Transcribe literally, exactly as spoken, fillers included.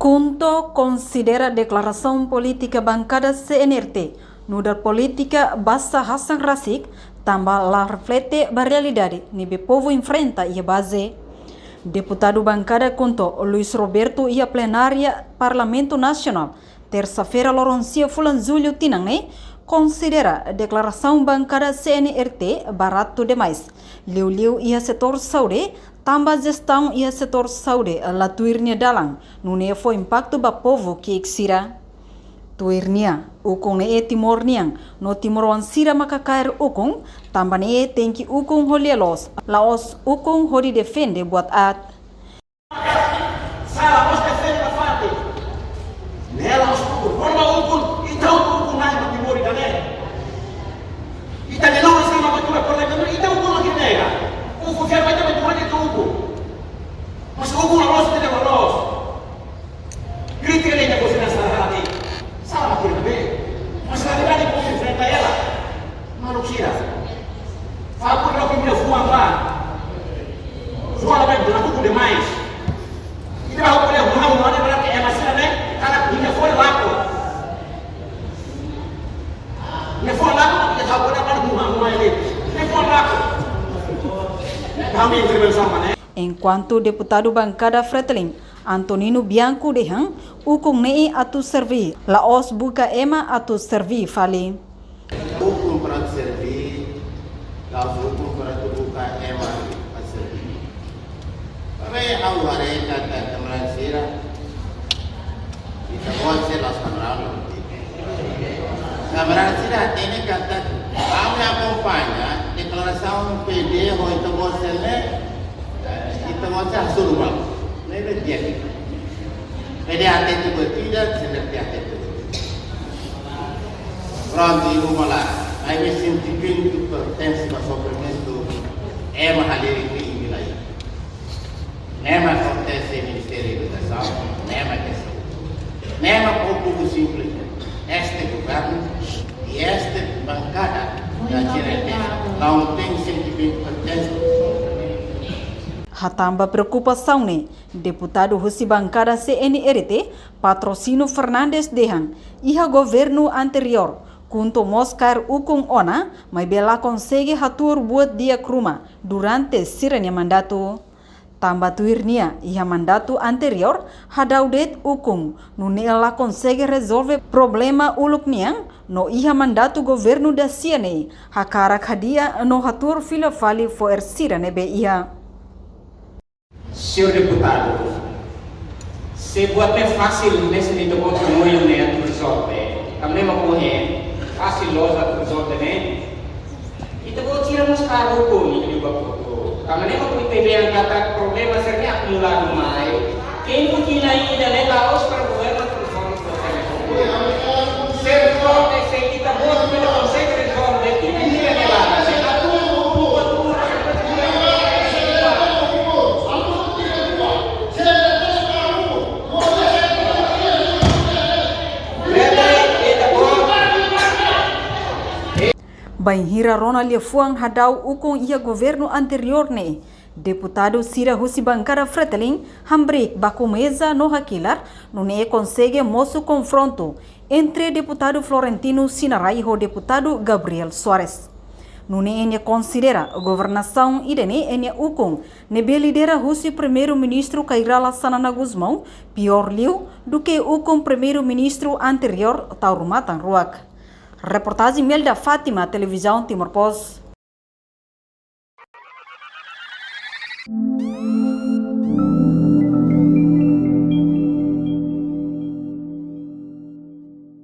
KHUNTO konsidera deklarasaun polítika bankada C N R T nu'udar polítika basa hasan rasik, tanba la reflete ba realidade ne'ebé povu enfrenta iha baze. Deputadu bankada KHUNTO, Luis Roberto, iha plenária Parlamentu Nasionál, tersa-feira, loron sia fulan Jullu tinan ne'e, konsidera deklarasaun bankada C N R T baratu demais, liuliu iha setór saúde, tanba jestaun iha setór saúde la tuir nia dalan, nune'e fó impaktu ba povu ki'ik sira. Tuir nia, ukun ne'e Timor nian, no timoroan sira maka kaer ukun, tanba ne'e tenke ukun ho lia-loos, la'ós ukun hodi defende buat aat. Sala, mós defende nafatin. Ne'e la'ós ukun, forma ukun, ita ukun, ukun na'in ba Timor ida-ne'e. Ita de novo sama ba tua problema, ita ukun lagi nega. Ukun fiar ba ita, ba tua ita ukun. Mas ukun la'ós, ita la'ós. Krítika ne'e ita konsidera sala, ati. Sala ba ita be. Mas realidade povu enfrenta hela. Maluk sira. Favór loke nia fuan ba. Fuan ba, laku demais. Ita ba hukun nia fuan, fuan ne'e berarti ema sira ne'e, karik nia fuan laku. Nia fuan laku, ita favór ba fuan, fuan ne'e. Nia fuan laku. Kami intervensi mana? Enkuantu deputadu bankada Fretilin, Antonino Bianco dehan, ukun ne'e atu serví, la'ós buka ema atu serví fali. Ukun para serví, la'ós ukun para atu buka ema para serví. Tanba ha'u haree katak teman sira, ita-boot sira la'ós kamarada. Kamarada sira hatene katak, ami akompaña deklarasaun P D ho ita-boot sira ne'e, ita-boot sira hasoru malu. Ne'e di'ak. P D hatete buat ida, C N R T hatete buat ida. Prontu, ibu mala, ai be sentimentu pertense ba sofrimentu, ema halerik iha rai. Ne'e mak akontese Ministériu Edukasaun, ne'e mak kestaun. Ne'e mak povu simples. Este governu i este bankada da C N R T la tem sentimentu pertense. Hatán ba preokupasaun ne'e, deputadu husi bankada C N R T, Patrocínio Fernandes dehan, iha governu anteriór, KHUNTO mós kaer ukun ona, maibé la konsege hatuur buat di'ak ruma durante sira-nia mandatu. Tanba tuir nia, iha mandatu anteriór, hadau de'it ukun, nune'e la konsege rezolve problema uluk nian, no iha mandatu governu dasia ne'e, hakarak hadi'a no hatuur fila fali fo'er sira ne'ebé iha. Señór deputadu, se buat ne'e fasil, mesak ita-boot nia oin ne'e atu rezolve. Tanba ne'e mak ohin, fasil loos atu rezolve ne'e. Ita-boot sira mós kaer ukun, ita-boot. Tanba ne'e mak ita dehan katak problema sira-ne'e akumuladu mai. Tempu tinan ida ne'e la'ós para governu atu rezolve. Bainhira rona liafuan hadau ukun iha governu anteriór ne'e, deputadu sira husi bankada Fretilin hamriik baku meza no hakilar, nune'e konsege mosu konfrontu entre deputadu Florentino Sinarai ho deputadu Gabriel Soares. Nune'e nia konsidera governasaun ida-ne'e nia ukun ne'ebé lidera husi Primeiru-Ministru Kay Rala Xanana Gusmão piór liu duké ukun Primeiru-Ministru anteriór Taur Matan Ruak. Reportajen Melda Fátima, Televizaun Timor Post.